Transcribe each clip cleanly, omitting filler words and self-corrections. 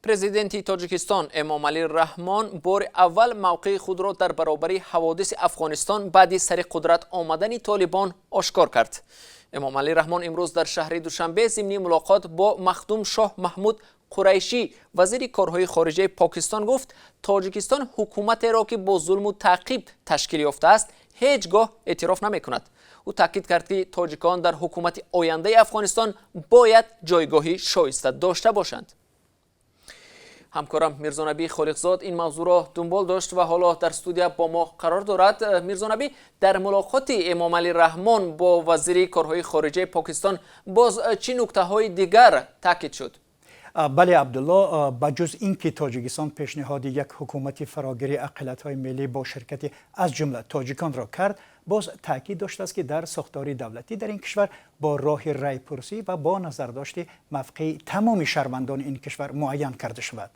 Президенти Тоҷикистон Эмомалӣ Раҳмон бори аввал мавқеи худро дар баробари ҳаводиси Афғонистон баъди сари қудрат омадани Толибон ошкор кард. Эмомалӣ Раҳмон имрӯз дар шаҳри Душанбе зимни мулоқот бо Махдум Шоҳ Маҳмуд Қурайшӣ, вазири корҳои хориҷаи Покистон, гуфт, Тоҷикистон ҳукуматеро, ки бо зулму таъқиб ташкил ёфтааст, ҳеҷ гоҳ эътироф намекунад. Ӯ таъкид кард, ки тоҷикон дар ҳукумати ояндаи Афғонистон бояд ҷойгоҳи шоиста дошта бошанд. Ҳамкорам Мирзонабӣ Холиқзод ин мавзӯъро дунбол дошт ва ҳоло дар студия бо мо қарор дорад. Мирзонабӣ, дар мулоқоти Эмомалӣ Раҳмон бо вазири корҳои хориҷаи Покистон боз чӣ нуктаҳои дигар таъкид шуд? Бале, Абдулло, ба ҷуз ин ки Тоҷикистон пешниҳоди як ҳукумати фарогири ақаллиятҳои миллӣ бо ширкати аз ҷумла тоҷиконро кард, боз таъкид доштааст, ки дар сохтори давлатӣ дар ин кишвар бо роҳи райпурсӣ ва бо назардошти мавқеи тамоми шаҳрвандони ин кишвар муайян карда шавад.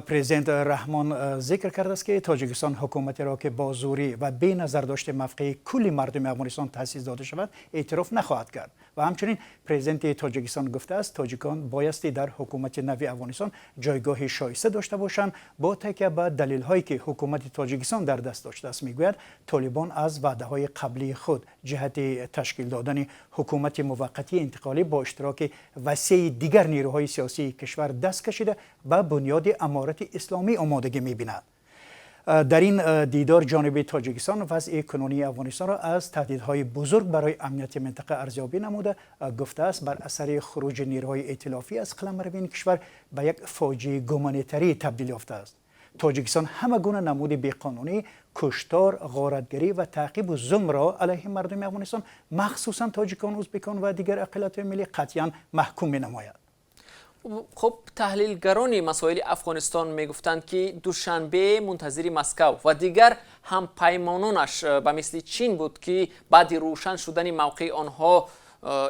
Президент Раҳмон зикр кардааст, ки Тоҷикистон ҳукуматеро, ки бо зӯрӣ ва беназардошти мавқеи кулли мардуми Афғонистон таъсис дода шавад, эътироф нахоҳад кард. Ва ҳамчунин президенти Тоҷикистон гуфтааст, тоҷикон боясти дар ҳукумати нави Афғонистон ҷойгоҳи шоиста дошта бошанд. Бо такя ба далелҳое, ки ҳукумати Тоҷикистон дар даст доштааст, мегӯяд, Толибон аз ваъдаҳои қаблии худ ҷиҳати ташкил додани ҳукумати муваққатии интиқолӣ бо иштироки васеи дигар нерӯҳои сиёсии кишвар даст кашида, ба бунёди Аморати Исломӣ омодагӣ мебинад. Дар ин дидор ҷониби Тоҷикистон вазъи кунунии Афғонистонро аз таҳдидҳои бузург барои амнияти минтақа арзёбӣ намуда, гуфтааст, бар асари хуруҷи нерӯҳои эътилофӣ аз қаламрави ин кишвар ба як фоҷиаи гуманитарӣ табдил ёфтааст. Тоҷикистон ҳама гуна намуди беқонунӣ, куштор, ғоратгарӣ ва таъқибу зулмро алайҳи мардуми Афғонистон, махсусан тоҷикон, узбекон ва дигар ақаллиятҳои миллӣ, қатъиян маҳкум менамояд. Хуб, таҳлилгарони масоили Афғонистон мегуфтанд, ки Душанбе мунтазири Москав ва дигар ҳампаймононаш ба мисли Чин буд, ки баъди рӯшан шудани мавқеи онҳо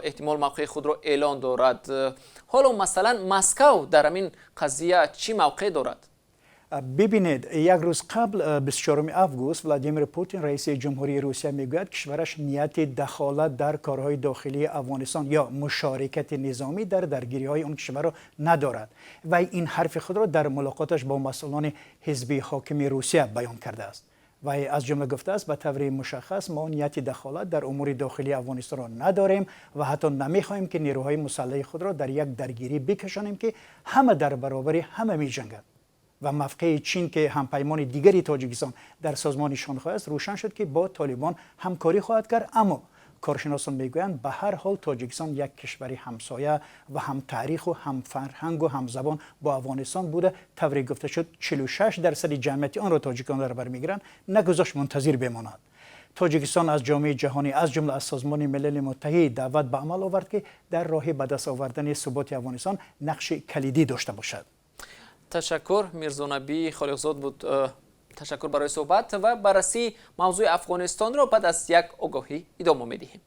эҳтимол мавқеи худро эълон дорад. Ҳоло, масалан, Москав дар ҳамин қазия чӣ мавқеъ дорад? Бибинед, як рӯз қабл, 24 август, Владимир Путин, раиси ҷумҳурии Русия, мегӯяд, кишвараш нияти дахолат дар корҳои дохилии Афғонистон ё мушорикати низомӣ дар даргириҳои он кишварро надорад. Вай ин ҳарфи худро дар мулоқоташ бо масъулони ҳизби ҳокими Русия баён кардааст. Вай аз ҷумла гуфтааст, ба таври мушаххас мо нияти дахолат дар умури дохилии Афғонистонро надорем ва ҳатто намехоҳем, ки нерӯҳои мусаллаҳи худро дар як даргирӣ бикашонем, ки ҳама дар баробари ҳама меҷанганд. Ва мавқеи Чин, ки ҳампаймони дигари Тоҷикистон дар созмони Шанхай аст, рӯшан шуд, ки бо Толибон ҳамкорӣ хоҳад кард. Аммо коршиносон мегӯянд, ба ҳар ҳол Тоҷикистон як кишвари ҳамсоя ва ҳамтаъриху ҳамфарҳангу ҳамзабон бо Афғонистон буда, тавре гуфта шуд, 46% ҷамъияти онро тоҷикон дар бар мегиранд, нагузошт мунтазир бемонад. Тоҷикистон аз ҷомеаи ҷаҳонӣ, аз ҷумла аз Созмони Милали Муттаҳид, даъват ба амал овард, ки дар роҳи ба даст овардани суботи Афғонистон нақши калидӣ дошта бошад. Ташаккур, Мирзонабӣ Холиқзод буд. Ташаккур барои суҳбат ва баррасии мавзӯи Афғонистонро баъд аз як огоҳӣ идома медиҳем.